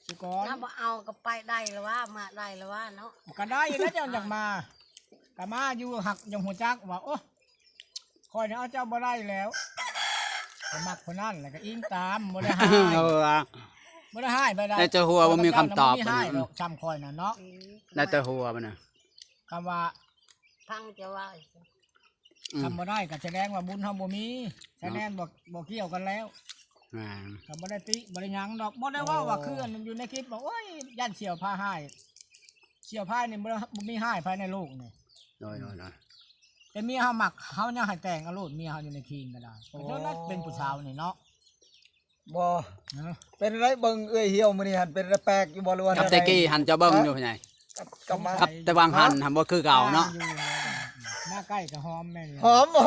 ສະກ່ອນ ຖ້າບໍ່ເອົາກໍໄປໄດ້ລະວ່າ ມາໄດ້ລະວ່າເນາະ ກໍໄດ້ແລ້ວ ເຈົ້າຢາກມາ ກໍມາຢູ່ ຫາກຍັງຮູ້ຈັກວ່າ ໂອ້ ຂ້ອຍນີ້ເອົາເຈົ້າບໍ່ໄດ້ແລ້ວ ກໍມັກຄົນນັ້ນ ແລ້ວກໍອີງຕາມ ບໍ່ໄດ້ຮ້າຍ ເອີ ບໍ່ໄດ້ຮ້າຍໄປໃດ ໃນເຈົ້າຫົວບໍ່ມີຄຳຕອບ ບໍ່ມີຮ້າຍດອກ ຊ່ຳຂ້ອຍນັ້ນເນາະ ໃນເຈົ້າຫົວມັນນະ ຄຳວ່າ ຟັງເຈົ້າເວົ້າ ອືມ ຄຳບໍ່ໄດ້ກໍສະແດງວ່າບຸນເຮົາບໍ່ມີ ສະແດງບໍ່ ບໍ່ກ່ຽວກັນແລ້ວ ແມ່ນ ກໍບໍ່ໄດ້ຕິບໍ່ໄດ້ຫຍັງດອກ ບໍ່ໄດ້ເວົ້າວ່າ ໂອ້ ຄືອັນຢູ່ໃນຄລິບວ່າ ໂອ້ຍ ຢ້ານສ່ຽວພາຮ້າຍ ສ່ຽວພານີ້ບໍ່ ບໍ່ມີຮ້າຍພາຍໃນໂລກນີ້ ໂດຍໆໆ ແຕ່ເມຍເຮົາມັກ ເຮົາຍັງໃຫ້ແຕ່ງເອົາໂລດ ເມຍເຮົາຢູ່ໃນຄີງກໍໄດ້ ເອີ ເປັນຜູ້ສາວນີ້ເນາະ ບໍ່ ເອີ ເປັນໄດ ເບິ່ງເອື້ອຍຫ່ຽວມື້ນີ້ຫັ້ນ ເປັນໄດ ແປກຢູ່ບໍ່ ຫຼືວ່າ ກັບແຕ່ກີ້ຫັ້ນ ເຈົ້າເບິ່ງຢູ່ ຮະ ໃຫຍ່ ກັບ ກັບມາ ກັບແຕ່ວາງຫັ້ນຫັ້ນບໍ່ຄືເກົ່າເນາະ ມາໃກ້ກໍຫອມແມ່ນ ຫອມບໍ່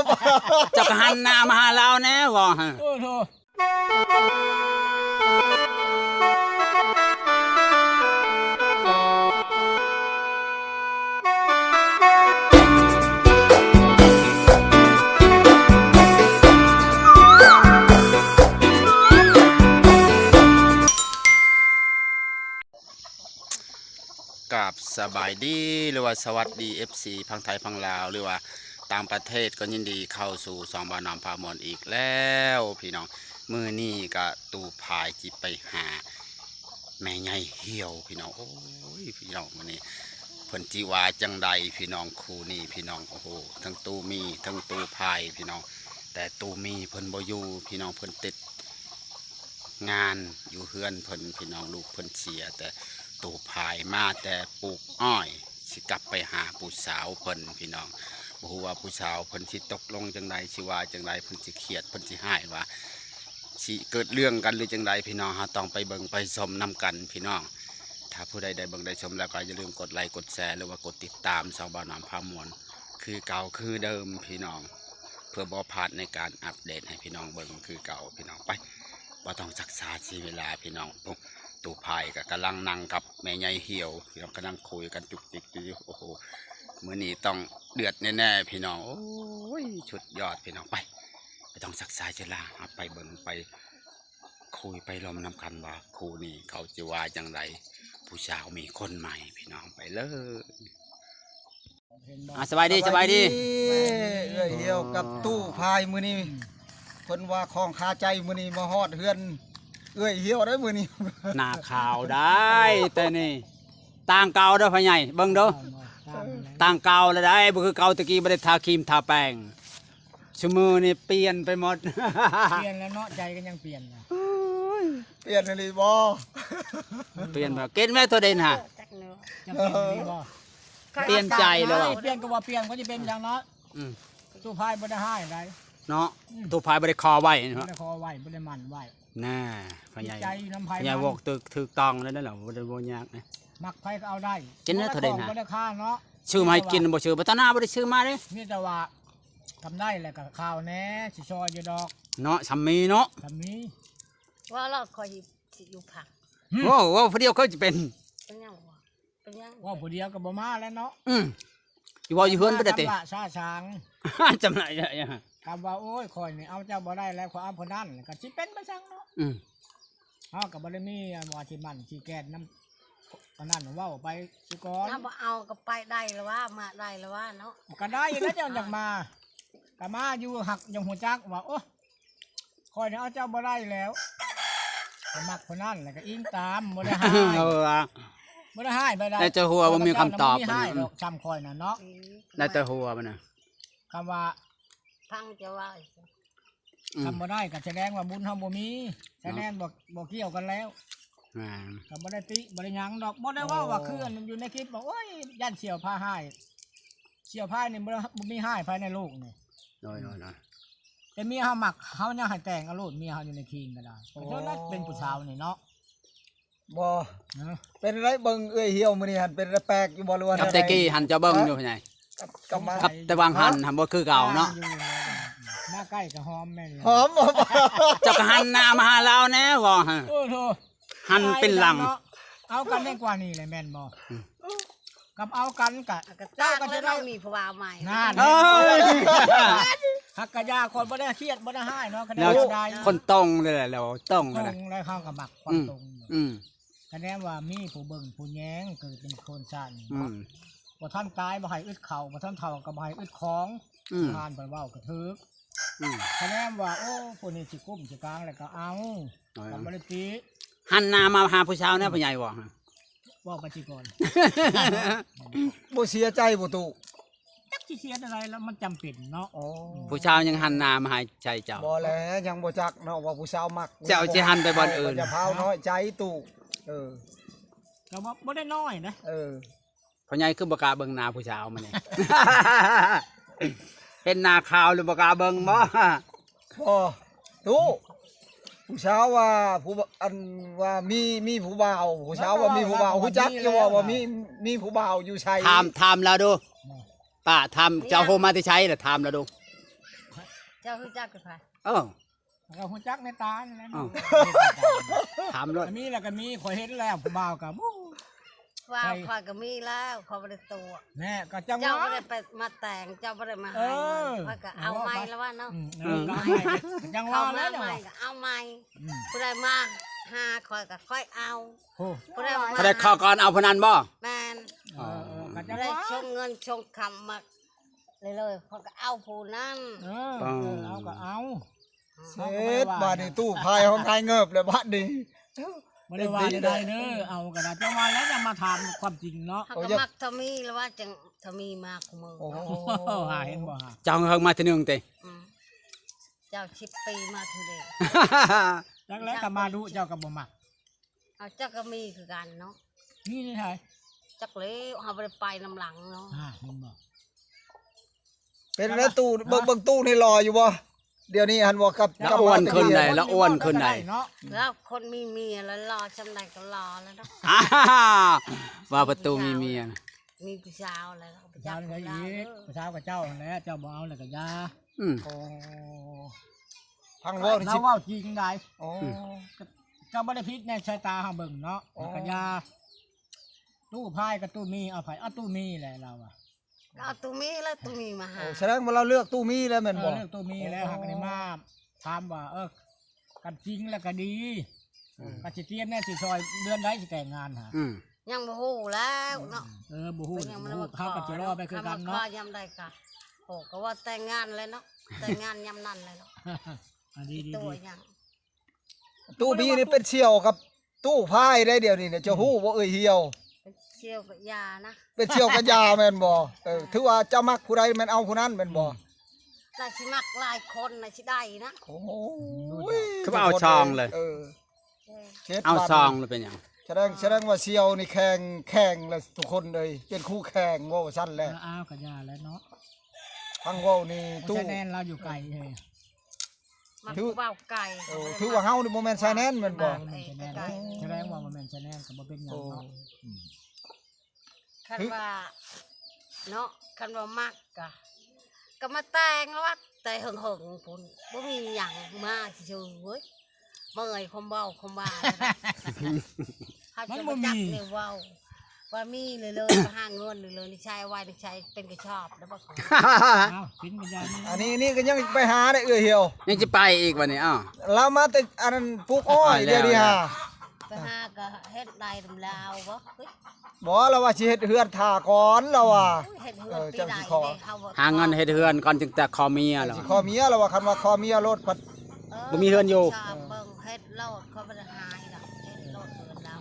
ເຈົ້າກໍຫັນໜ້າມາຫາລາວແດ່ ເວົ້າຫັ້ນ ໂອ້ໂທ ກາບສະບາຍດີ ຫຼືວ່າສະຫວັດດີ ເອັຟຊີ ຝັ່ງໄທຝັ່ງລາວ ຫຼືວ່າຕ່າງປະເທດ ກໍຍິນດີເຂົ້າສູ່ຊ່ອງບ່າວນ້ຳພາມ່ວນອີກແລ້ວພີ່ນ້ອງ. ມື້ນີ້ກະຕູ້ພາຍຊິໄປຫາແມ່ໃຫຍ່ຫ່ຽວພີ່ນ້ອງ. ໂອ້ຍ ພີ່ນ້ອງ ມື້ນີ້ເພິ່ນຊິວ່າຈັ່ງໃດພີ່ນ້ອງ ຄູ່ນີ້ພີ່ນ້ອງ. ໂອ້ໂຫ ທັງຕູ້ມີ ທັງຕູ້ພາຍພີ່ນ້ອງ ແຕ່ຕູ້ມີເພິ່ນບໍ່ຢູ່ພີ່ນ້ອງ ເພິ່ນຕິດ ງານຢູ່ເຮືອນເພິ່ນພີ່ນ້ອງ ລູກເພິ່ນເສຍ ແຕ່ຕູ້ພາຍມາແຕ່ປູກອ້ອຍ ຊິກັບໄປຫາຜູ້ສາວເພິ່ນພີ່ນ້ອງ. ບໍ່ຮູ້ວ່າຜູ້ສາວເພິ່ນຊິຕົກລົງຈັ່ງໃດ ຊິວ່າຈັ່ງໃດ ເພິ່ນຊິຄຽດ ເພິ່ນຊິຮ້າຍວ່າ ຊິເກີດເລື່ອງກັນຫຼືຈັ່ງໃດພີ່ນ້ອງ. ເຮົາຕ້ອງໄປເບິ່ງໄປຊົມນຳກັນພີ່ນ້ອງ. ຖ້າຜູ້ໃດໄດ້ເບິ່ງໄດ້ຊົມແລ້ວ ກໍຢ່າລືມກົດໄລກົດແຊ ຫຼືວ່າກົດຕິດຕາມຊ່ອງບ່າວນ້ຳພາມ່ວນ ຄືເກົ່າຄືເດີມພີ່ນ້ອງ ເພື່ອບໍ່ພາດໃນການອັບເດດໃຫ້ພີ່ນ້ອງເບິ່ງຄືເກົ່າພີ່ນ້ອງ. ໄປ ບໍ່ຕ້ອງຊັກຊ້າເສຍເວລາພີ່ນ້ອງ. ໂອ້ ຕູ້ພາຍກໍກຳລັງນັ່ງກັບແມ່ໃຫຍ່ຫ່ຽວພີ່ນ້ອງ ກຳລັງຄຸຍກັນຈຸກຈິກຢູ່. ໂອ້ໂຫ ມື້ນີ້ຕ້ອງເດືອດແນ່ໆພີ່ນ້ອງ. ໂອ້ຍ ສຸດຍອດພີ່ນ້ອງ. ໄປ ບໍ່ຕ້ອງຊັກຊ້າເວລາ ເຮົາໄປເບິ່ງໄປ ຄຸຍໄປລົມນຳກັນວ່າຄູ່ນີ້ເຂົາຈະວ່າຈັ່ງໃດ ຜູ້ສາວມີຄົນໃໝ່ພີ່ນ້ອງ. ໄປເລີຍ. ອ່າ ສະບາຍດີ ສະບາຍດີ ສະບາຍດີ ເອື້ອຍຫ່ຽວກັບຕູ້ພາຍ ມື້ນີ້ເພິ່ນວ່າຂອງຄາໃຈ ມື້ນີ້ມາຮອດເຮືອນເອື້ອຍຫ່ຽວໄດ້ມື້ນີ້. ໜ້າຂາວໄດ້ແຕ່ນີ້ ຕ່າງເກົ່າເດີພໍ່ໃຫຍ່ ເບິ່ງເດີ ຕ່າງເກົ່າແລ້ວໄດ໋ ບໍ່ຄືເກົ່າແຕ່ກີ້ ບໍ່ໄດ້ທາຄຣີມທາແປ້ງ. ຊຸມື້ນີ້ປ່ຽນໄປໝົດ ປ່ຽນແລ້ວເນາະ ໃຈກໍຍັງປ່ຽນນະ. ປ່ຽນອີ່ຫຼີບໍ່? ປ່ຽນບໍ່? ກິນແມ່ໂຕເດັ່ນຫາ ຈະປ່ຽນອີ່ຫຼີບໍ່? ປ່ຽນໃຈແລ້ວ ເອີ ປ່ຽນກໍວ່າປ່ຽນ ກໍຈະເປັນຫຍັງເນາະ. ອືມ ຕູ້ພາຍບໍ່ໄດ້ຮ້າຍໃດ໋ເນາະ. ອືມ ຕູ້ພາຍບໍ່ໄດ້ຂໍໄວ້ເນາະ ບໍ່ໄດ້ຂໍໄວ້ ບໍ່ໄດ້ໝັ້ນໄວ້. ນະ ພໍ່ໃຫຍ່ ໃຈຢູ່ນຳໃຜ ພໍ່ໃຫຍ່ ມັນ ບອກຖືກ ຖືກຕ້ອງແລ້ວນັ້ນແຫຼະ ບໍ່ໄດ້ ບໍ່ຍາກນະ. ມັກໃຜກໍເອົາໄດ້ ກິນແລ້ວໂຕເດັ່ນຫາ ບໍ່ໄດ້ຄ່າເນາະ ຊື້ມາໃຫ້ກິນບໍ່ຊື້ ບໍ່ຕາໜ້າ ບໍ່ໄດ້ຊື້ມາເດ້. ມີແຕ່ວ່າ ກຳໄດ້ແລ້ວກໍຂ່າວແດ່ ຊິຊ່ອຍຢູ່ດອກເນາະ ຊ່ຳມີເນາະ ຊ່ຳມີ. ວ່າລາວຂ້ອຍຊິຢູ່ພັກ ໂອ້ ເວົ້າຜູ້ດຽວຄືຊິເປັນ ເປັນຫຍັງວະ ເປັນຫຍັງ ເວົ້າຜູ້ດຽວກໍບໍ່ມາແລ້ວເນາະ. ອືມ ຢູ່ເວົ້າຢູ່ເຮືອນບໍ່ໄດ້ຕິ ຊາຊາງ ຈຳຫຼາຍ ຄຳວ່າ ໂອ້ຍ ຂ້ອຍນີ້ເອົາເຈົ້າບໍ່ໄດ້ແລ້ວ ຂ້ອຍເອົາຜູ້ນັ້ນ ກໍຊິເປັນໄປຊັ້ນເນາະ. ອືມ ເຮົາກໍບໍ່ໄດ້ມີອັນວ່າຊິໝັ້ນຊິແກ່ນນຳ ອັນນັ້ນ ເວົ້າໄປຊິກ່ອນ ຖ້າບໍ່ເອົາກໍໄປໄດ້ລະວ່າ ມາໄດ້ລະວ່າເນາະ ກໍໄດ້ແລ້ວ ເຈົ້າຢາກມາ ກໍມາຢູ່ ຫາກຍັງຮູ້ຈັກວ່າ ໂອ້ ຂ້ອຍນີ້ເອົາເຈົ້າບໍ່ໄດ້ແລ້ວ ກໍມັກຄົນນັ້ນ ແລ້ວກໍອີງຕາມ ບໍ່ໄດ້ຮ້າຍ ເອີ ບໍ່ໄດ້ຮ້າຍໄປໃດ ໃນເຈົ້າຫົວບໍ່ມີຄຳຕອບ ບໍ່ມີຮ້າຍດອກ ຊ່ຳຂ້ອຍນັ້ນເນາະ ໃນເຈົ້າຫົວມັນນະ ຄຳວ່າ ຟັງເຈົ້າເວົ້າ ອືມ ຄຳບໍ່ໄດ້ກໍສະແດງວ່າບຸນເຮົາບໍ່ມີ ສະແດງບໍ່ ບໍ່ກ່ຽວກັນແລ້ວ ແມ່ນ ກໍບໍ່ໄດ້ຕິບໍ່ໄດ້ຫຍັງດອກ ບໍ່ໄດ້ເວົ້າວ່າ ໂອ້ ຄືອັນຢູ່ໃນຄລິບວ່າ ໂອ້ຍ ຢ້ານສ່ຽວພາຮ້າຍ ສ່ຽວພານີ້ບໍ່ ບໍ່ມີຮ້າຍພາຍໃນໂລກນີ້ ໂດຍໆໆ ແຕ່ເມຍເຮົາມັກ ເຮົາຍັງໃຫ້ແຕ່ງເອົາໂລດ ເມຍເຮົາຢູ່ໃນຄີງກໍໄດ້ ໂອ້ ເປັນຜູ້ສາວນີ້ເນາະ ບໍ່ ເອີ ເປັນໄດ ເບິ່ງເອື້ອຍຫ່ຽວມື້ນີ້ຫັ້ນ ເປັນໄດ ແປກຢູ່ບໍ່ ຫຼືວ່າ ກັບແຕ່ກີ້ຫັ້ນ ເຈົ້າເບິ່ງຢູ່ໃຫຍ່ ກັບ ກັບມາ ກັບແຕ່ວາງຫັ້ນຫັ້ນ ບໍ່ຄືເກົ່າເນາະ ມາໃກ້ກໍຫອມແມ່ນ ຫອມບໍ່ ເຈົ້າກໍຫັນໜ້າມາຫາລາວແດ່ ເວົ້າຫັ້ນ ໂອ້ໂທ ຫັນເປັນຫຼັງ ເນາະ ເອົາກັນໄດ້ກວ່ານີ້ແຫຼະແມ່ນບໍ່? ອືມ ກັບເອົາກັນກະ ກະ ເຈົ້າກໍຈະໄດ້ ມີຜູ້ບ່າວໃໝ່ ນັ້ນ ເອີ ຮັກກະຢ່າ ຂ້ອຍບໍ່ໄດ້ຄຽດບໍ່ໄດ້ຮ້າຍເນາະ ຄັນໄດ້ ແລ້ວ ກໍໄດ້ ຄົນຕົງເລີຍແຫຼະ ແລ້ວຕົງ ຕົງແລ້ວ ເຮົາກໍມັກຄົນຕົງ ອືມ ອືມ ຄະແນນວ່າມີຜູ້ເບິ່ງຜູ້ແຍງ ເກີດເປັນຄົນຊັ້ນ ອືມ ບໍ່ທັນຕາຍບໍ່ໃຫ້ອຶດເຂົ້າ ບໍ່ທັນເຖົ້າກໍບໍ່ໃຫ້ອຶດຂອງ ອືມ ທ່ານເພິ່ນເວົ້າກໍຖືກ ອືມ ຄະແນນວ່າ ໂອ້ ຜູ້ນີ້ຊິກຸ້ມຊິກາງ ແລ້ວກໍເອົາ ເອີ ກໍບໍ່ໄດ້ຕິ ຫັນໜ້າມາຫາຜູ້ສາວແດ່ ອືມ ພໍ່ໃຫຍ່ເວົ້າ ເວົ້າໄປຊິກ່ອນ ບໍ່ເສຍໃຈບໍ່ຕູ້? ຈັກຊິເສຍແນວໃດລະ ມັນຈຳເປັນເນາະ ໂອ້ ອືມ ຜູ້ສາວຍັງຫັນໜ້າມາໃຫ້ໃສ່ເຈົ້າ ບໍ່ແຫຼະ ຍັງບໍ່ຈັກເນາະວ່າຜູ້ສາວມັກ ເຈົ້າຊິຫັນໄປບ່ອນອື່ນ ຢ່າພາວນ້ອຍໃຈຕູ້ ເອີ ກໍບໍ່ ບໍ່ໄດ້ນ້ອຍນະ ເອີ ພໍ່ໃຫຍ່ຄືບໍ່ກ້າເບິ່ງໜ້າຜູ້ສາວມື້ນີ້ ເຫັນໜ້າຂາວຫຼືບໍ່ກ້າເບິ່ງບໍ່? ບໍ່ ຕູ້ ຜູ້ສາວວ່າຜູ້ ອັນວ່າມີ ມີຜູ້ບ່າວ ຜູ້ສາວວ່າມີຜູ້ບ່າວ ຮູ້ຈັກຢູ່ບໍ່ວ່າມີ ມີຜູ້ບ່າວຢູ່ໃສ? ຖາມ ຖາມລາວດູ ປ້າ ຖາມ ເຈົ້າໂທມາແຕ່ໃສລະ ຖາມລາວດູ ເຈົ້າຮູ້ຈັກກັບໃຜ? ເອີ ກໍຮູ້ຈັກໃນຕານີ້ແຫຼະ ເອົ້າ ເນາະ ຖາມໂລດ ອັນນີ້ລະກໍມີ ຂ້ອຍເຫັນແລ້ວ ຜູ້ບ່າວກໍ ບໍ່ ວ່າຂ້ອຍກໍມີແລ້ວ ຂ້ອຍບໍ່ໄດ້ຕົວະ ແນ່ ກໍຈັ່ງວ່າ ເຈົ້າບໍ່ໄດ້ໄປມາແຕ່ງ ເຈົ້າບໍ່ໄດ້ມາໃຫ້ ເອີ ຂ້ອຍກໍເອົາໃໝ່ລະວ່າເນາະ ອືມ ເອີ ເອົາໃໝ່ ຈັ່ງວ່າແລ້ວ ເອົາໃໝ່ກໍເອົາໃໝ່ ອືມ ຜູ້ໃດມາຫາຂ້ອຍກໍຂ້ອຍເອົາ ໂອ້ ຜູ້ໃດມາ ຜູ້ໃດຂໍກ່ອນເອົາຜູ້ນັ້ນບໍ່? ແມ່ນ ເອີ ເອີ ກໍຈັ່ງວ່າ ຜູ້ໃດສົ່ງເງິນສົ່ງຄຳມາເລີຍໆ ຂ້ອຍກໍເອົາຜູ້ນັ້ນ ເອີ ເອີ ເອົາກໍເອົາ ເຊັດ ບາດນີ້ຕູ້ພາຍເຮົາຫາຍເງີບແລ້ວບາດນີ້ ບໍ່ໄດ້ວ່າໃດໆເດີ ເອົາກໍໄດ້ ຈັ່ງວ່າແລ້ວຈະມາຖາມຄວາມຈິງເນາະ ເຮົາກໍມັກເທົ່າມີລະວ່າ ຈັ່ງເທົ່າມີມາຄູ່ມື້ ໂອ້ ຫາເຫັນບໍ່ຫາ ເຈົ້າເຮີງມາເທື່ອໜຶ່ງຕິ ອືມ ເຈົ້າສິບປີມາເທື່ອເດີ ຈັກແລ້ວກໍມາດຸ ເຈົ້າກໍບໍ່ມັກ ເອົາ ເຈົ້າກໍມີຄືກັນເນາະ ມີໃນໃສ? ຈັກແລ້ວ ເຮົາບໍ່ໄດ້ໄປນຳຫຼັງເນາະ ອ່າ ເຫັນບໍ່? ເປັນແລ້ວຕູ້ ເບິ່ງ ເບິ່ງຕູ້ນີ້ຫຼໍ່ຢູ່ບໍ່? ດຽວນີ້ຫັ້ນບໍ່ ກັບ ລາວອ້ວນຂຶ້ນໃດ໋ ລາວອ້ວນຂຶ້ນໃດ໋ ເນາະ ລາວຄົນມີເມຍແລ້ວຫຼໍ່ສ່ຳໃດກໍຫຼໍ່ແລ້ວເນາະ ວ່າປະຕູມີເມຍ ມີຜູ້ສາວແລ້ວ ຜູ້ສາວນີ້ກໍອີກ ຜູ້ສາວກັບເຈົ້າຫັ້ນແຫຼະ ເຈົ້າບໍ່ເອົາແລ້ວກໍຢ່າ ອືມ ໂອ້ ຟັງເວົ້ານີ້ ລາວເວົ້າຈິງໃດ໋ ໂອ້ ອືມ ກໍບໍ່ໄດ້ຜິດໃນສາຍຕາເຮົາເບິ່ງເນາະ ໂອ້ ກໍຢ່າ ຕູ້ພາຍກັບຕູ້ມີ ເອົາໃຜ ເອົາຕູ້ມີແຫຼະລາວວ່າ ກໍເອົາຕູ້ມີແລ້ວ ຕູ້ມີມາຫາ ໂອ້ ສະແດງວ່າລາວເລືອກຕູ້ມີແລ້ວແມ່ນບໍ່? ເອີ ເລືອກຕູ້ມີແລ້ວ ຫາກະໄດ້ມາຖາມວ່າ ເອີ ກັນຈິງແລ້ວກໍດີ ອືມ ກໍຊິຕຽມແນ່ ຊິຊ່ອຍເດືອນໃດຊິແຕ່ງງານຫາ ອືມ ຍັງບໍ່ຮູ້ແລ້ວເນາະ ເອີ ບໍ່ຮູ້ ຍັງບໍ່ຮູ້ ເຮົາກໍຈະລໍໄປຄືກັນເນາະ ຍາມໃດກໍ ໂອ້ ກໍວ່າແຕ່ງງານແລ້ວເນາະ ແຕ່ງງານຍາມນັ້ນແຫຼະເນາະ ອ່າ ດີໆ ຕູ້ມີນີ້ເປັນສ່ຽວກັບຕູ້ພາຍໄດ໋ ດຽວນີ້ນະ ເຈົ້າຮູ້ບໍ່ເອີຍ ຫ່ຽວ ເປັນສ່ຽວກັບຢານະ ເປັນສ່ຽວກັບຢາແມ່ນບໍ່? ເອີ ຖືວ່າເຈົ້າມັກຜູ້ໃດແມ່ນເອົາຜູ້ນັ້ນແມ່ນບໍ່? ອືມ ລາວຊິມັກຫຼາຍຄົນລະຊິໄດ້ນະ ໂອ້ຍ ຄືວ່າເອົາຊ່ອງເລີຍ ເອີ ເອີ ເອົາຊ່ອງເລີຍເປັນຫຍັງ? ສະແດງ ສະແດງວ່າສ່ຽວນີ້ແຂງ ແຂງລະທຸກຄົນເລີຍ ເປັນຄູ່ແຂ່ງ ເວົ້າຊັ້ນແຫຼະ ເອີ ເອົາກໍຢ່າແຫຼະເນາະ ຟັງເວົ້ານີ້ຕູ້ ສະແນນລາວຢູ່ໄກເອີຍ ມັນຜູ້ບ່າວໄກ ໂອ້ ຖືວ່າເຮົານີ້ບໍ່ແມ່ນຊາຍແນນແມ່ນບໍ່? ບໍ່ແມ່ນຊາຍແນນ ສະແດງວ່າບໍ່ແມ່ນຊາຍແນນກໍບໍ່ເປັນຫຍັງເນາະ ໂອ້ ອືມ ຄັນວ່າເນາະ ຄັນວ່າມັກກະ ກໍມາແຕ່ງລະວ່າ ແຕ່ເຫິງໆພຸ້ນ ບໍ່ມີຫຍັງ ມາຊື່ໆເວີຍ ເມື່ອຍຄວາມເວົ້າຄວາມວ່າ ມັນບໍ່ມີ ເຮົາຈະບໍ່ຈັກແນວເວົ້າ ວ່າມີເລີຍໆ ຫາເງິນເລີຍໆ ນີ້ໃຊ້ໄວ້ ນີ້ໃຊ້ເປັນກະຊອບແລ້ວບໍ່? ອ້າວ ເປັນກະຢາ ອັນນີ້ ນີ້ກໍຍັງໄປຫາໄດ້ເອື້ອຍຫ່ຽວ ຍັງຊິໄປອີກບັດນີ້ ອ້າວ ລາວມາແຕ່ອັນນັ້ນປູກອ້ອຍ ດຽວນີ້ຫາ ໄປຫາກໍເຮັດໄດ້ນຳລາວບໍ່? ບໍ່ ລາວວ່າຊິເຮັດເຮືອນຖ້າກ່ອນ ລາວວ່າ ເຮັດເຮືອນປີໃດ ເອີ ເຈົ້າຊິຂໍ ເຮົາຫາເງິນເຮັດເຮືອນກ່ອນ ຈຶ່ງແຕ່ຂໍເມຍ ລາວວ່າ ຊິຂໍເມຍ ລາວວ່າ ຄັນວ່າຂໍເມຍໂລດ ພັດ ເອີ ບໍ່ມີເຮືອນຢູ່ ເບິ່ງເຮັດໂລດ ເຂົາບໍ່ໄດ້ຫາຍດອກ ເຮັດໂລດເຮືອນລາວ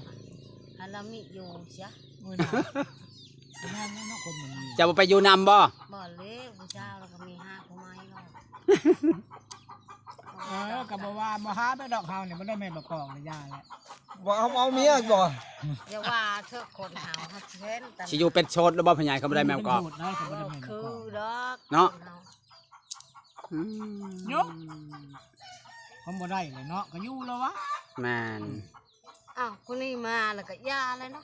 ໃຫ້ລາວມີຢູ່ເສຍ ໂອ້ຍນະ ແມ່ນເນາະ ຄົນມັນມີ ເຈົ້າບໍ່ໄປຢູ່ນຳບໍ່? ບໍ່ແລ້ວ ຜູ້ສາວລາວກໍມີຫາຜູ້ໃໝ່ແລ້ວ ເອີ ກໍບໍ່ວ່າ ບໍ່ຫາໄປດອກ ເຮົານີ້ບໍ່ໄດ້ແມ່ນບໍ່ກອງລະຢ່າແຫຼະ ບໍ່ເອົາ ເອົາເມຍບໍ່? ຢ່າວ່າເຖາະ ຄົນເຮົາ ເຮົາຊິເຫັນ ຊິຢູ່ເປັນໂສດແລ້ວບໍ່ ພໍ່ໃຫຍ່ ຄັນບໍ່ໄດ້ແມ່ປະກອບ ເປັນໂສດໄດ້ ຄັນບໍ່ໄດ້ແມ່ປະກອບ ຄືດອກ ເນາະ ອືມ ເນາະ ຄັນບໍ່ໄດ້ແຫຼະເນາະ ກໍຢູ່ແລ້ວວະ ແມ່ນ ອ້າວ ຜູ້ນີ້ມາແລ້ວກໍຢ່າແລ້ວເນາະ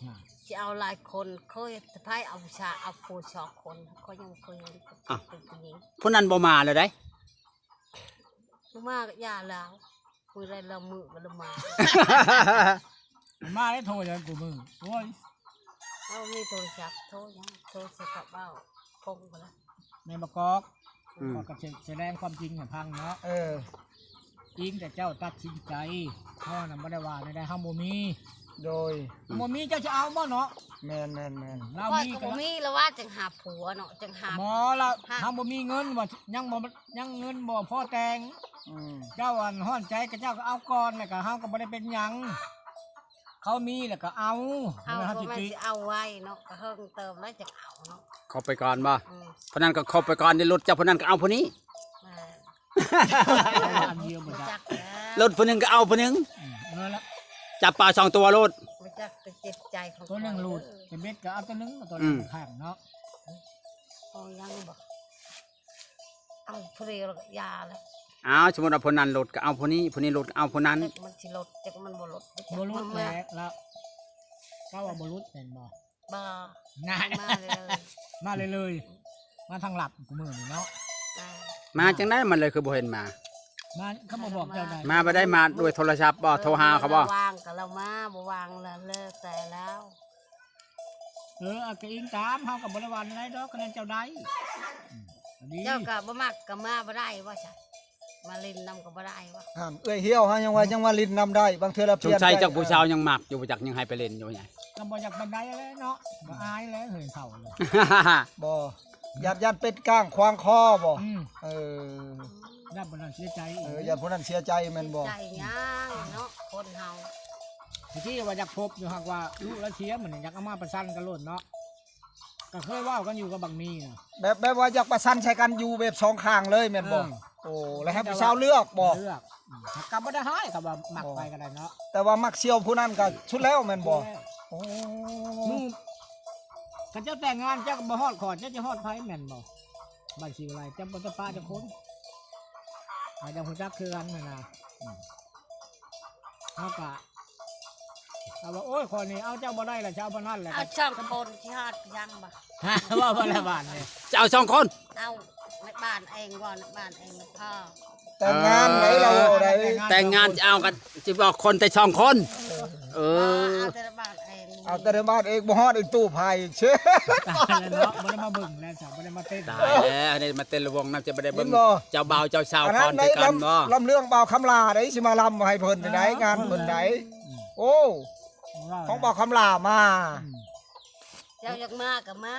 ນະ ຊິເອົາຫຼາຍຄົນ ເຄີຍແຕ່ໃຜເອົາຜູ້ຊາຍ ເອົາຜູ້ສອງຄົນ ຂ້ອຍຍັງບໍ່ເຄີຍເຫັນ ອ້າວ ເປັນຜູ້ຍິງ ຜູ້ນັ້ນບໍ່ມາແລ້ວໃດ ບໍ່ມາກໍຢ່າແລ້ວ ມື້ໃດລະມື້ກໍລະມາ ມາໄດ້ໂທຫຍັງກູມື້ ໂອ້ຍ ເຮົາມີໂທລະສັບ ໂທຫຍັງ ໂທໃສ່ກັບເວົ້າຄົງພຸ້ນລະ ແມ່ນບໍ່ກອກ ອືມ ກອກກໍສະແດງຄວາມຈິງໃຫ້ຟັງເນາະ ເອີ ອີງແຕ່ເຈົ້າຕັດສິນໃຈ ເຮົານະບໍ່ໄດ້ວ່າແນວໃດ ເຮົາບໍ່ມີ ໂດຍ ບໍ່ມີເຈົ້າຈະເອົາບໍ່ເນາະ? ແມ່ນໆໆ ລາວມີກໍບໍ່ມີ ລາວວ່າຈັ່ງຫາຜົວເນາະ ຈັ່ງຫາ ບໍ່ລະ ຫາ ເຮົາບໍ່ມີເງິນວ່າ ຍັງບໍ່ ຍັງເງິນບໍ່ພໍແຕ່ງ ອືມ ເຈົ້າອັນຮ້ອນໃຈ ຂະເຈົ້າກໍເອົາກ່ອນ ແລ້ວກໍເຮົາກໍບໍ່ໄດ້ເປັນຫຍັງ ເຂົາມີແລ້ວກໍເອົາ ເຮົາກໍແມ່ນຊິເອົາໄວ້ເນາະ ກໍເຫິງເຕີບແລ້ວຈັ່ງເອົາເນາະ ເຂົ້າໄປກ່ອນບໍ່? ອືມ ຜູ້ນັ້ນກໍເຂົ້າໄປກ່ອນ ໄດ້ລົດເຈົ້າຜູ້ນັ້ນກໍເອົາຜູ້ນີ້ ເອີ ອັນດຽວບໍ່ຈັກ ຈັກແລ້ວ ລົດຜູ້ໜຶ່ງກໍເອົາຜູ້ໜຶ່ງ ອືມ ເອີລະ ຈັບປາສອງຕົວໂລດ ບໍ່ຈັກແຕ່ເຈັບໃຈຂອງ ຕົວໜຶ່ງໂລດ ເອີ ແຕ່ເບັດກໍເອົາຕົວໜຶ່ງ ຕົວ ອືມ ຂ້າງເນາະ ເອົາຍັງບໍ່? ເອົາຜູ້ດຽວລະກໍຢ່າລະ ອ້າວ ສົມມຸດວ່າຜູ້ນັ້ນໂລດກໍເອົາຜູ້ນີ້ ຜູ້ນີ້ໂລດກໍເອົາຜູ້ນັ້ນ ຈັກມັນຊິໂລດ ຈັກມັນບໍ່ໂລດ ບໍ່ໂລດແຫຼະລະ ເຈົ້າວ່າບໍ່ໂລດແມ່ນບໍ່? ບໍ່ ນະ ມາເລີຍໆ ມາເລີຍໆ ມາທາງລັບມື້ນີ້ເນາະ ມາ ມາຈັ່ງໃດ ມາເລີຍຄືບໍ່ເຫັນມາ ມາ ເຂົາບໍ່ບອກເຈົ້າໃດ ມາບໍ່ໄດ້ ມາດ້ວຍໂທລະສັບບໍ່? ເອີ ໂທຫາເຂົາບໍ່? ວ່າງກໍລາວມາ ບໍ່ວ່າງລະເລີກແຕ່ລາວ ເອີ ອາ ກໍອີງຕາມ ເຮົາກໍບໍ່ໄດ້ວ່າໃດດອກ ຄະແນນເຈົ້າໄດ້ ອືມ ເຈົ້າກໍບໍ່ມັກກໍມາບໍ່ໄດ້ວ່າຊັ້ນ ມາຫຼິ້ນນຳກໍບໍ່ໄດ້ວ່າ ຫັ້ນ ເອື້ອຍຫ່ຽວເຮົາຍັງວ່າ ອືມ ຍັງມາຫຼິ້ນນຳໄດ້ ບາງເທື່ອລະປ່ຽນໃຈ ສົງໄສຈັກຜູ້ສາວຍັງມັກຢູ່ ບໍ່ຈັກຍັງໃຫ້ໄປຫຼິ້ນຢູ່ໃຫຍ່ ກໍບໍ່ຢາກປານໃດແຫຼະເນາະ ອືມ ກໍອາຍແຫຼະເຮີ້ຍເຖົ້າ ບໍ່ ຢ້ານ ຢ້ານເປັນກ້າງຂວາງຄໍບໍ່? ອືມ ເອີ ຢ້ານຜູ້ນັ້ນເສຍໃຈ ເອີ ຢ້ານຜູ້ນັ້ນເສຍໃຈແມ່ນບໍ່? ເສຍໃຈຫຍັງເນາະ ຄົນເຮົາ ທີ່ວ່າຢາກພົບຢູ່ ຫາກວ່າລູກລາວເສຍ ມັນຢາກເອົາມາປະຊັນກັນໂລດເນາະ ກໍເຄີຍເວົ້າກັນຢູ່ກັບບັກມີນະ ແບບ ແບບວ່າຢາກປະຊັນໃສ່ກັນຢູ່ແບບສອງຂ້າງເລີຍແມ່ນບໍ່? ເອີ ໂອ້ ແລ້ວໃຫ້ຜູ້ສາວເລືອກບໍ່? ເລືອກ ອືມ ກໍບໍ່ໄດ້ຮ້າຍ ກໍວ່າມັກໃຜກໍໄດ້ເນາະ ແຕ່ວ່າມັກສ່ຽວຜູ້ນັ້ນກໍສຸດແລ້ວແມ່ນບໍ່? ສຸດແລ້ວ ໂອ້ ໝູ່ ຄັນເຈົ້າແຕ່ງງານ ເຈົ້າກໍບໍ່ຮອດຂ້ອຍ ເຈົ້າຈະຮອດໃຜແມ່ນບໍ່? ບັດຊິວ່າເຈົ້າບໍ່ຕ້ອງປະຈັກຄົນ ອາດຈະຮູ້ຈັກຄືກັນຫັ້ນນະ ອືມ ເຮົາກະ ເອົາວ່າ ໂອ້ຍ ຂ້ອຍນີ້ເອົາເຈົ້າບໍ່ໄດ້ລະ ຈະເອົາປານນັ້ນແຫຼະ ເອົາສອງຄົນຊິຮອດຍັງບໍ່? ເວົ້າບໍ່ລະບາດນີ້ ຈະເອົາສອງຄົນ ເອົາໃນບ້ານເອງ ເວົ້າໃນບ້ານເອງນະພໍ່ ແຕ່ງງານໄດ້ລະ ເອີ ເວົ້າໄດ້ ແຕ່ງງານຈະເອົາກັນ ຊິບອກຄົນແຕ່ສອງຄົນ ເອີ ເອີ ເອົາແຕ່ໃນບ້ານເອງ ເອົາແຕ່ໃນບ້ານເອງ ບໍ່ຮອດອີກຕູ້ພາຍອີກ ຕາຍແລ້ວເນາະ ບໍ່ໄດ້ມາເບິ່ງແລ້ວ ບໍ່ໄດ້ມາເຕັ້ນ ຕາຍແລ້ວ ໄດ້ມາເຕັ້ນລະວົງນຳ ຈະບໍ່ໄດ້ເບິ່ງເຈົ້າບ່າວເຈົ້າສາວ ອັນນັ້ນ ຟ້ອນໃສ່ກັນບໍ່ ລຳເລື່ອງບ່າວຄຳຫຼ້າໄດ໋ ຊິມາລຳໃຫ້ເພິ່ນໄດ໋ ເອີ ງານເພິ່ນໄດ໋ ໂອ້ ຂອງບ່າວຄຳຫຼ້າມາ ອືມ ເຈົ້າຢາກມາກໍມາ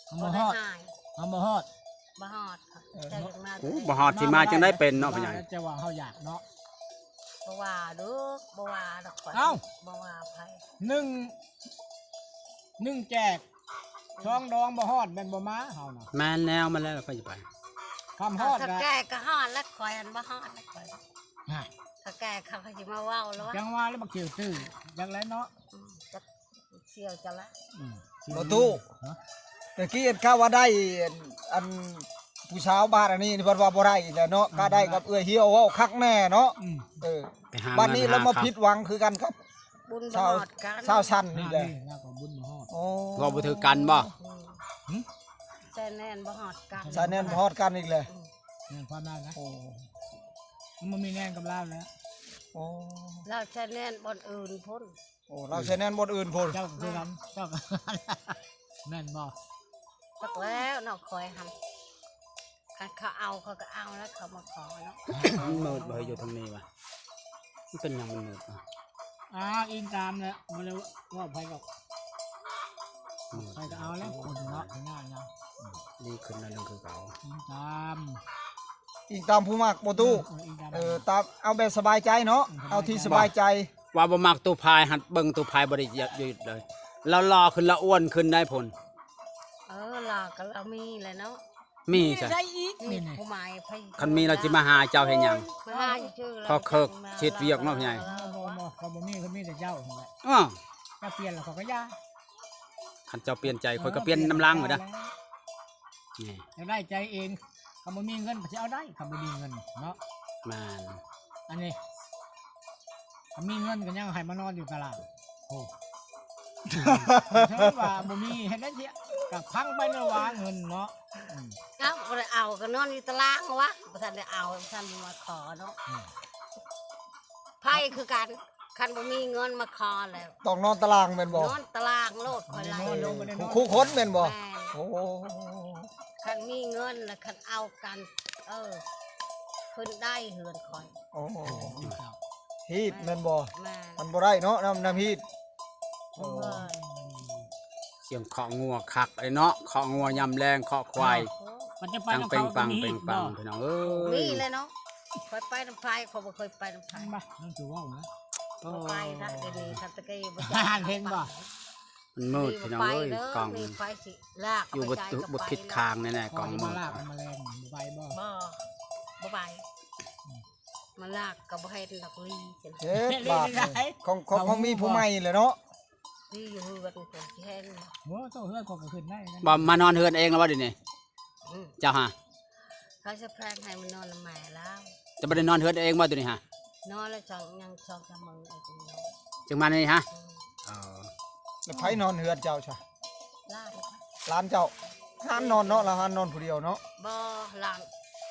ເຮົາບໍ່ຮອດ ບໍ່ໄດ້ຮ້າຍ ເຮົາບໍ່ຮອດ ບໍ່ຮອດ ເອີ ເຈົ້າຢາກມາ ໂອ້ ບໍ່ຮອດຊິມາຈັ່ງໃດເປັນເນາະ ພໍ່ໃຫຍ່ ແຕ່ວ່າເຮົາຢາກເນາະ ບໍ່ວ່າດອກ ບໍ່ວ່າດອກ ຂ້ອຍ ເອົ້າ ບໍ່ວ່າໃຜ ໜຶ່ງ ໜຶ່ງແຈກ ສອງດອງ ບໍ່ຮອດແມ່ນບໍ່ມາເຮົານະ ແມ່ນແລ້ວ ມາແລ້ວ ຂ້ອຍຈະໄປ ຄຳຮອດ ຖ້າແກ່ກໍຮອດແລ້ວ ຂ້ອຍຫັ້ນບໍ່ຮອດແລ້ວ ຂ້ອຍ ຮະ ຖ້າແກ່ເຂົາກໍຊິມາເວົ້າແລ້ວ ຈັ່ງວ່າແລ້ວ ບັກຂຽວຕື້ ຈັກແລ້ວເນາະ ອືມ ຈັກ ສ່ຽວຈະລະ ອືມ ບໍ່ຕູ້ ຮະ ຕະກີ້ເຫັນກະວ່າໄດ້ ອັນ ອັນ ຜູ້ສາວບ້ານອັນນີ້ ເພິ່ນວ່າບໍ່ໄດ້ແລ້ວເນາະ ອືມ ກະໄດ້ກັບເອື້ອຍຫ່ຽວ ເວົ້າຄັກແນ່ເນາະ ອືມ ເອີ ບາດນີ້ລາວມາຜິດຫວັງຄືກັນກັບ ບຸນບໍ່ຮອດກັນ ສາວ ສາວສັນນີ້ແຫຼະ ລາວກໍບຸນບໍ່ຮອດ ໂອ້ ເວົ້າບໍ່ຖືກກັນບໍ່? ອືມ ຫື? ສາຍແນນບໍ່ຮອດກັນ ສາຍແນນບໍ່ຮອດກັນອີກແລ້ວ ອືມ ແມ່ນຄວາມລາວນະ ໂອ້ ມັນບໍ່ມີແນນກັບລາວແລ້ວ ໂອ້ ລາວສາຍແນນບ່ອນອື່ນພຸ້ນ ໂອ້ ລາວໃຊ້ແນນບ່ອນອື່ນພຸ້ນ ເຈົ້າກໍຄືກັນ ເຈົ້າກໍ ແມ່ນບໍ່? ຈັກແລ້ວເນາະ ຂ້ອຍຫັ້ນ ຄັນເຂົາເອົາ ຂ້ອຍກໍເອົາແລ້ວ ເຂົາມາຂໍເນາະ ມັນມືດບໍ່ ຢູ່ທາງນີ້ວະ ມັນເປັນຫຍັງມັນມືດວະ? ອ້າວ ອີງຕາມແຫຼະ ບໍ່ໄດ້ເວົ້າໃຜດອກ ມືດ ໃຜກໍເອົາແລ້ວ ຄົນເນາະ ຍາກ ອືມ ດີຂຶ້ນໜ້ອຍໜຶ່ງຄືເກົ່າ ອີງຕາມ ອີງຕາມຜູ້ມັກບໍ່ຕູ້? ເອີ ເອີ ອີງຕາມ ເອີ ຕາມ ເອົາແບບສະບາຍໃຈເນາະ ອືມ ເອົາທີ່ສະບາຍໃຈ ວ່າບໍ່ມັກຕູ້ພາຍ ຫັດເບິ່ງຕູ້ພາຍບໍ່ໄດ້ຢຸດເລີຍ ລາວຫຼໍ່ຂຶ້ນ ລາວອ້ວນຂຶ້ນໄດ໋ພຸ້ນ ເອີ ລາວກໍລາວມີແຫຼະເນາະ ມີໃສ ມີໃສອີກ ມີຜູ້ໃໝ່ ຄັນມີລາວຊິມາຫາເຈົ້າເຮັດຫຍັງ ມາຫາຊື່ໆ ພໍເຄີກເຮັດວຽກເນາະ ຜູ້ໃຫຍ່ ບໍ່ ບໍ່ ບໍ່ ຂ້ອຍບໍ່ມີ ຂ້ອຍມີແຕ່ເຈົ້າຫັ້ນແຫຼະ ເອີ ເຈົ້າປ່ຽນແລ້ວ ຂ້ອຍກໍຢ່າ ຄັນເຈົ້າປ່ຽນໃຈ ຂ້ອຍກໍປ່ຽນນຳຫຼັງເດີ ນີ້ ຢາກໄດ້ໃຈເອງ ຄັນບໍ່ມີເງິນກໍຊິເອົາໄດ້ ຄັນບໍ່ມີເງິນເນາະ ແມ່ນ ອັນນີ້ ຄັນມີເງິນກໍຍັງໃຫ້ມານອນຢູ່ຕະຫຼາດ ໂອ້ ເຖິງວ່າບໍ່ມີເຮັດໄດ້ເສຍ ກໍພັງໄປແລ້ວວ່າເງິນເນາະ ອືມ ເອົ້າ ບໍ່ໄດ້ເອົາ ກໍນອນຢູ່ຕະລາງວະ ບໍ່ທັນໄດ້ເອົາ ບໍ່ທັນມາຂໍເນາະ ອືມ ໃຜຄືກັນ ຄັນບໍ່ມີເງິນມາຂໍແລ້ວ ຕ້ອງນອນຕະລາງແມ່ນບໍ່? ນອນຕະລາງໂລດ ຂ້ອຍໄລ່ ນອນລົງກໍໄດ້ນອນ ຄູ່ຄົນແມ່ນບໍ່? ແມ່ນ ໂອ້ ຄັນມີເງິນລະຄັນເອົາກັນ ເອີ ຂຶ້ນໄດ້ເຮືອນຂ້ອຍ ໂອ້ ຮີດແມ່ນບໍ່? ແມ່ນ ມັນບໍ່ໄດ້ເນາະ ນ້ຳ ນ້ຳຮີດ ໂອ້ຍ ສຽງເຄາະງົວຄັກເລີຍເນາະ ເຄາະງົວຍາມແລງ ເຄາະຄວາຍ ເນາະ ມັນຈະໄປນຳເຂົາ ເປັງປັງ ກໍມີ ເປັງປັງ ບໍ່ ພີ່ນ້ອງເອີຍ ນີ້ແຫຼະເນາະ ຂ້ອຍໄປນຳໃຜ ຂ້ອຍບໍ່ເຄີຍໄປນຳໃຜ ມາ ມັນຄືເວົ້ານະ ບໍ່ໄປນະ ດຽວນີ້ຄັນຕະກີ້ບໍ່ຈັກ ເຫັນບໍ່ ມັນມືດ ນີ້ ພີ່ນ້ອງເອີຍ ບໍ່ໄປເດີ ກ້ອງ ນີ້ໄປຊິລາກ ຢູ່ບໍ່ ໄປໃສກໍ ບໍ່ ໄປ ຜິດຂ້າງແນ່ໆ ກ້ອງມືດ ມາລາກມາແລງ ບໍ່ໄປບໍ່ ບໍ່ ບໍ່ໄປ ມາລາກກໍບໍ່ເຮັດດອກລີ ເຮັດບາບນີ້ ຂອງ ຂອງ ຂອງມີຜູ້ໃໝ່ແລ້ວເນາະ ທີ່ຢູ່ເຮືອນຄົນທີ່ແຮງ ໂອ້ ໂຕເຮືອນຂ້ອຍກໍຂຶ້ນໄດ້ ບໍ່ມານອນເຮືອນເອງແລ້ວບໍ່ດຽວນີ້ ອືມ ເຈົ້າຫາ ເຂົາຈະແພງໃຫ້ມານອນນຳແມ່ລາວ ຈະບໍ່ໄດ້ນອນເຮືອນເອງບໍ່ດຽວນີ້ຫາ ນອນແລ້ວ ສອງ ຍັງສອງສາມມື້ອີກ ຈຶ່ງມານີ້ຫາ ອືມ ອໍ ແລ້ວໃຜນອນເຮືອນເຈົ້າຊະ ຫຼານ ຫຼານເຈົ້າ ຮ້ານນອນເນາະ ລະຮ້ານນອນຜູ້ດຽວເນາະ ບໍ່ ຫຼານ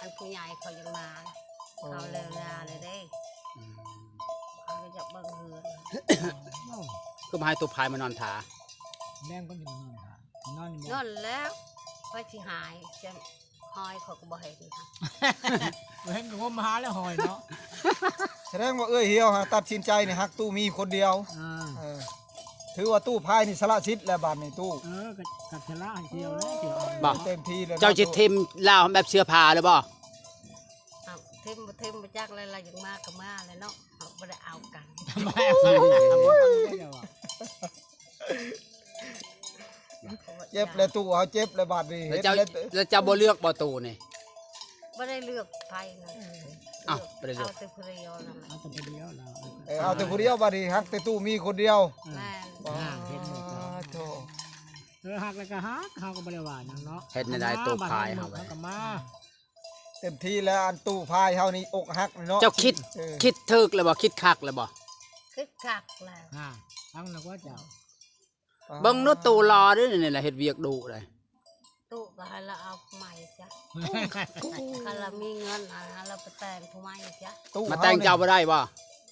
ອັນຜູ້ໃຫຍ່ເຂົາຍັງມາ ອໍ ເຂົາເລີກລາແລ້ວເດ້ ອືມ ເຂົາກໍຢາກເບິ່ງເຮືອນ ໂອ້ ຄືບໍ່ໃຫ້ຕູ້ພາຍມານອນຖ້າ ແລງກໍຊິມານອນຖ້າ ນອນຢູ່ບໍ່ ນອນແລ້ວ ໄປຊິຫາຍ ຈະຫອຍເຂົາກໍບໍ່ເຫັນ ບໍ່ເຫັນກໍງົມຫາແລ້ວຫອຍເນາະ ສະແດງວ່າເອື້ອຍຮຽວຫາຕັດສິນໃຈນີ້ຮັກຕູ້ມີຄົນດຽວ ອ່າ ເອີ ຖືວ່າຕູ້ພາຍນີ້ສະຫຼະສິດແລ້ວບາດນີ້ຕູ້ ເອີ ກໍ ກໍສະຫຼະໃຫ້ທ່ຽວແລ້ວ ທ່ຽວເອົາ ບໍ່ ເຕັມທີ່ແລ້ວເນາະ ເຈົ້າຊິຖິ້ມລາວແບບເສືອຜ່າເລີຍບໍ່ ເອົາ ຖິ້ມບໍ່ຖິ້ມບໍ່ຈັກແລ້ວ ລາວຢາກມາກໍມາແລ້ວເນາະ ເຮົາບໍ່ໄດ້ເອົາກັນ ເຈັບແລ້ວຕູ້ ເຮົາເຈັບແລ້ວບາດນີ້ ແລ້ວເຈົ້າ ເຮັດແລ້ວ ແລ້ວເຈົ້າບໍ່ເລືອກບໍ່ຕູ້ນີ້ ບໍ່ໄດ້ເລືອກໃຜນະ ອ້າວ ບໍ່ໄດ້ເລືອກ ເອົາແຕ່ຜູ້ດຽວນັ້ນແຫຼະ ເອົາແຕ່ຜູ້ດຽວລາວ ເອີ ເອົາແຕ່ຜູ້ດຽວ ບາດນີ້ຮັກແຕ່ຕູ້ມີຄົນດຽວ ແມ່ນ ປາດໂທ້ ເອີ ຮັກແລ້ວກໍຮັກ ເຮົາກໍບໍ່ໄດ້ວ່າຫຍັງເນາະ ເຮັດແນວໃດຕູ້ພາຍເຮົາ ເຮົາກໍມາ ເຕັມທີ່ແລ້ວ ອັນຕູ້ພາຍເຮົານີ້ອົກຫັກເນາະ ເຈົ້າຄິດ ເອີ ຄິດຖືກແລ້ວບໍ່ ຄິດຄັກແລ້ວບໍ່ ຄິດຄັກແລ້ວ ອ່າ ຟັງນະວ່າເຈົ້າ ອ່າ ເບິ່ງດູຕູ້ຫຼໍ່ເດ້ ນີ້ລະເຮັດວຽກດຸເດ້ ຕູ້ກໍໃຫ້ລາວເອົາໃໝ່ຊະ ຄັນລາວມີເງິນ ໃຫ້ລາວໄປແຕ່ງຜູ້ໃໝ່ຊະ ຕູ້ມາແຕ່ງເຈົ້າບໍ່ໄດ້ບໍ່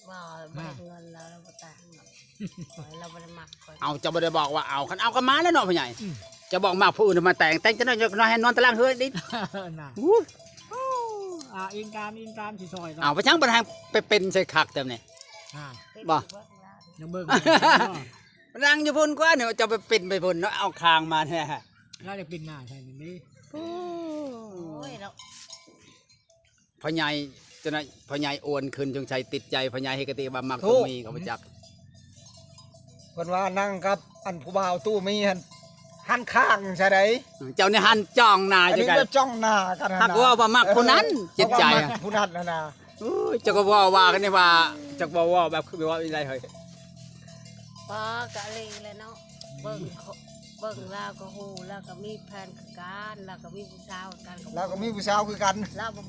ບໍ່ ບໍ່ໄດ້ເງິນແລ້ວ ລາວບໍ່ແຕ່ງດອກ ຂ້ອຍ ລາວບໍ່ໄດ້ມັກຂ້ອຍ ເອົາ ເຈົ້າບໍ່ໄດ້ບອກວ່າເອົາ ຄັນເອົາກໍມາແລ້ວເນາະ ພໍ່ໃຫຍ່ ອືມ ເຈົ້າບອກມັກຜູ້ອື່ນມາແຕ່ງ ແຕ່ງຈັກໜ້ອຍ ຈັກໜ້ອຍໃຫ້ນອນຕາລາງເຮືອນອີກ ນະ ອູ້ຍ ອ່າ ອີງຕາມ ອີງຕາມຊິຊ່ອຍກັນ ເອົາ ໄປຈັ່ງບໍ່ໄດ້ໄປເປັນໃສ່ຄັກແຕ່ນີ້ ອ່າ ບໍ່ ຍັງເບິ່ງ ນັ່ງຢູ່ພຸ້ນກວ່າເນາະ ເຈົ້າໄປປິ່ນໄປພຸ້ນເນາະ ເອົາຄາງມາແທ້ ລາວໄດ້ປິ່ນໜ້າໃສ່ນີ້ ໂອ້ຍເນາະ ພໍ່ໃຫຍ່ ຈັ່ງໃດ ພໍ່ໃຫຍ່ອວນຂຶ້ນ ສົງໄສຕິດໃຈ ພໍ່ໃຫຍ່ເຮັດກະຕິວ່າມັກ ໂອ້ ຕົງມີ ເຂົາບໍ່ຈັກ ເພິ່ນວ່ານັ່ງກັບອັນຜູ້ບ່າວຕູ້ມີຫັ້ນ ຫັນຂ້າງໃສ່ໃດ ເຈົ້ານີ້ຫັນຈ້ອງໜ້າ ອັນນີ້ກໍຈ້ອງໜ້າກັນ ຫາກວ່າວ່າມັກຜູ້ນັ້ນ ເອີ ຈິດໃຈ ເພາະວ່າມັກຜູ້ນັ້ນຫັ້ນນະ ໂອ້ຍ ເຈົ້າກໍເວົ້າວ່າກັນນີ້ວ່າ ເຈົ້າກໍເວົ້າແບບຄືເວົ້າອີ່ໃດເຮີ້ຍ ບໍ່ ກະອີ່ຫຼີແຫຼະເນາະ ເບິ່ງ ເບິ່ງລາວກໍຮູ້ ລາວກໍມີແຟນຄືກັນ ລາວກໍມີຜູ້ສາວຄືກັນ ລາວກໍມີຜູ້ສາວຄືກັນ ລາວບໍ່